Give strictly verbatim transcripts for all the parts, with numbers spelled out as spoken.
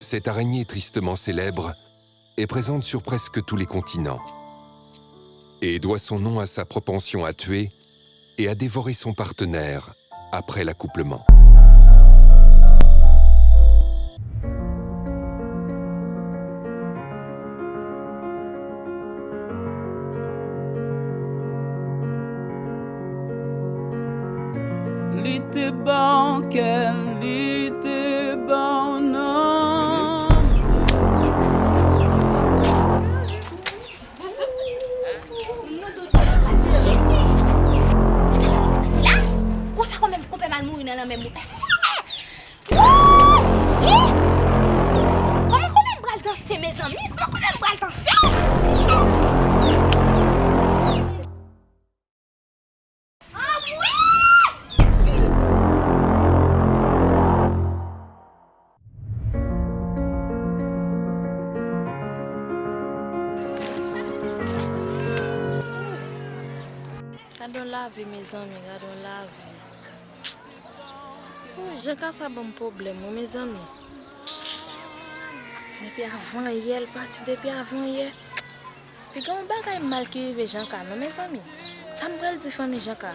Cette araignée tristement célèbre est présente sur presque tous les continents et doit son nom à sa propension à tuer et à dévorer son partenaire après l'accouplement. Li te ba w kè l, li te ba w nanm. Konsa w ap pase la? Konsa kòman konpè m al mouri nan lanmè mou-, Wouy! Kòman, kòman m pral danse, mezanmi? Kòman, kòman m pral danse? Anmwey! Gade yon lavi, mezanmi, gade yon lavi. Ooh, Janka sa ban m pwoblèm, wi, mezanmi. Depi avanyè, l pati depi avanyè. Piga yon bagay mal ki rive Janka, non, mezanmi. Sa m pral di fanmi Janka?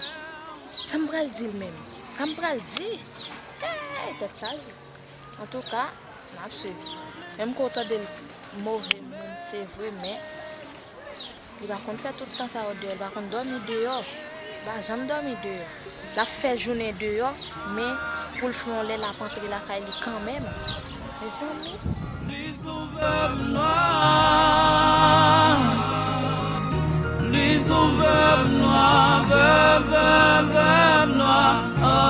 Sa m pral di l menm? Sa m pral di? Hey, tèt chaje. Antouka, n ap swiv. Menm ke w tande l move moun, se vre, men li pa konn fè tout tan sa yo deyò, li pa konn dòmi deyò. Li pa janm dòmi deyò. L ap fè jounen deyò, men pou l fè yon lè l ap antre lakay li kanmenm. Mezanmi. Li sou vèv nwa. Li sou vèv nwa, vèv, vèv, vèv nwa. Ah.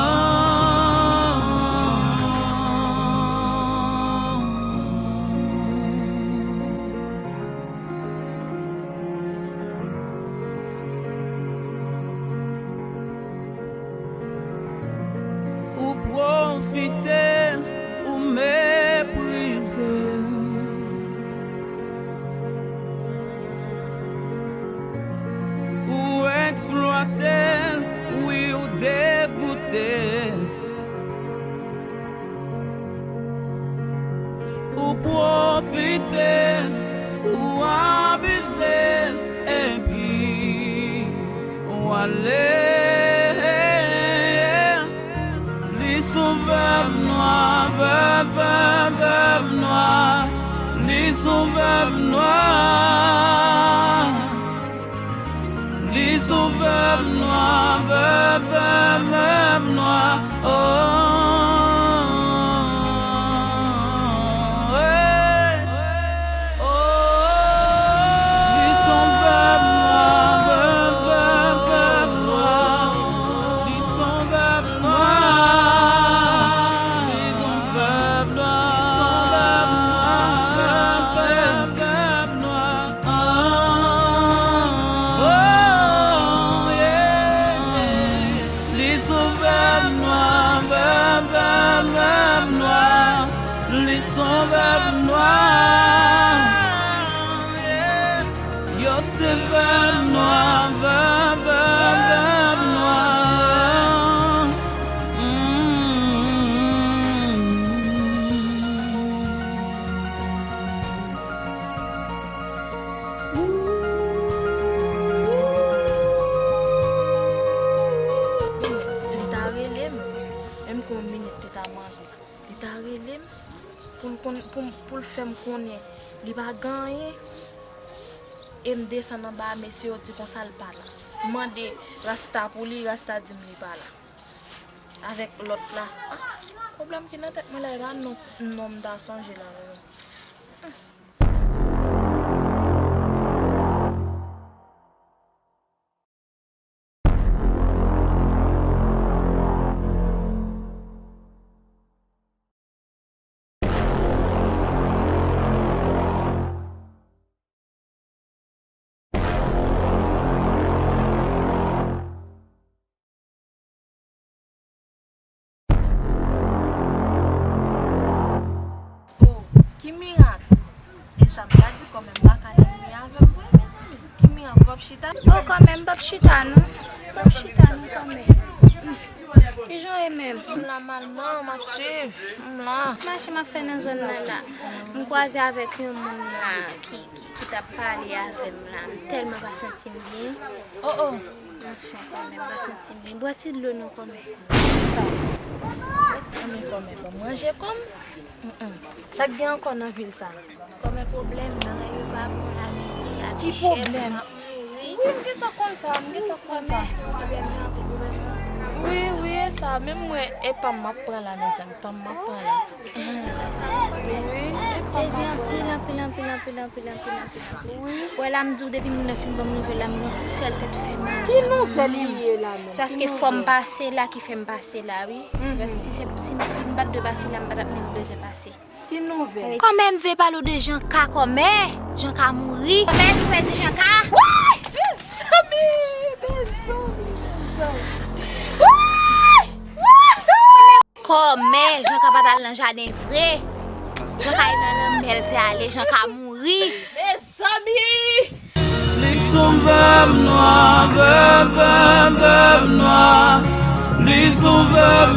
Ou pwofite, ou meprize. Ou eksplwate, wi, ou degoute. Ou pwofite, ou abize, epi ou ale. Li sou vèv nwa, vèv, vèv, vèv nwa. Li sou vèv nwa. Li sou vèv nwa, vèv, vèv, vèv nwa. Oh, hey. Oh, li son vèv nwa, vèv, vèv, vèv nwa. Li son vèv nwa. Li son vèv nwa. Li son vèv nwa, vèv, vèv, vèv nwa. Ah, oh, yeah. Li son vèv nwa, vèv, vèv, vèv nwa. Li son vèv nwa. Yeah. Yo se vèv nwa, vèv, vèv, vèv nwa. Mm. Li ta rele m, menm ke yon minit li ta mande. Li ta rele m pou l konn, pou m, pou l fè m konnen li pa gen anyen. E m desann anba, mesye yo di konsa l pa la. M mande Rasta pou li, Rasta di m li pa la. Avèk lòt la. Ah, pwoblèm ki nan tèt mwen la, e pa non, non m ta sonje la, non. Oh, ki mirak! E sa m ta di, kòmè m pa ka enmi avè m vre, mezanmi. Ki mirak, w p ap chita? Oh, kòmè m p ap chita, non. M p ap chita, non, kòmè. Hmm. Kijan E menm. M la malman, m ap swiv. M la. Ti mache m ap fè nan zòn nan la. M kwaze avèk yon moun la ki, ki, ki t ap pale avè m la. M tèlman pa santi m byen. Oh, oh. Anfen, kòmè, m pa santi m byen. Bwè ti dlo non, kòmè. Sa. Anmè, kòmè, bon, manje kòm. Mm-mm. Sa k gen ankò nan vil sa? Kòmè pwoblèm, bagay yo pa bon la, medya ap chè, moun ap mouri. Wi, m gentan konn sa, m gentan konn sa. Kòmè, pwoblèm nan, anpil pwoblèm nan. Wi, wi, e sa, menm mwen, e pa m m ap pran la, mezanmi, pa m m ap pran la. Sezi anpil, anpil, anpil, anpil, anpil, anpil, anpil, anpil. Wè la, m di w, depi moun nan fin ban m nouvèl la, m gen yon sèl tèt fè mal. Ki nouvèl li ye la menm? Se paske fò m pase la ki fè m pase la, wi. Se pas-, si se, si, si m pa t dwe pase la, m pa t ap menm bezwen pase. Ki nouvèl? Kòmè, m vle pale w de Janka, kòmè. Janka mouri. Kòmè, nou pèdi Janka. Woy! Mezanmi, mezanmi, mezanmi. Woy! Woy! Kòmè, Janka pa t al nan jaden vre. Janka e nan lanmè l te ale, Janka mouri. Mezanmi! Li sou vèb nwa, vèb, vèb, vèb nwa. Li sou vèb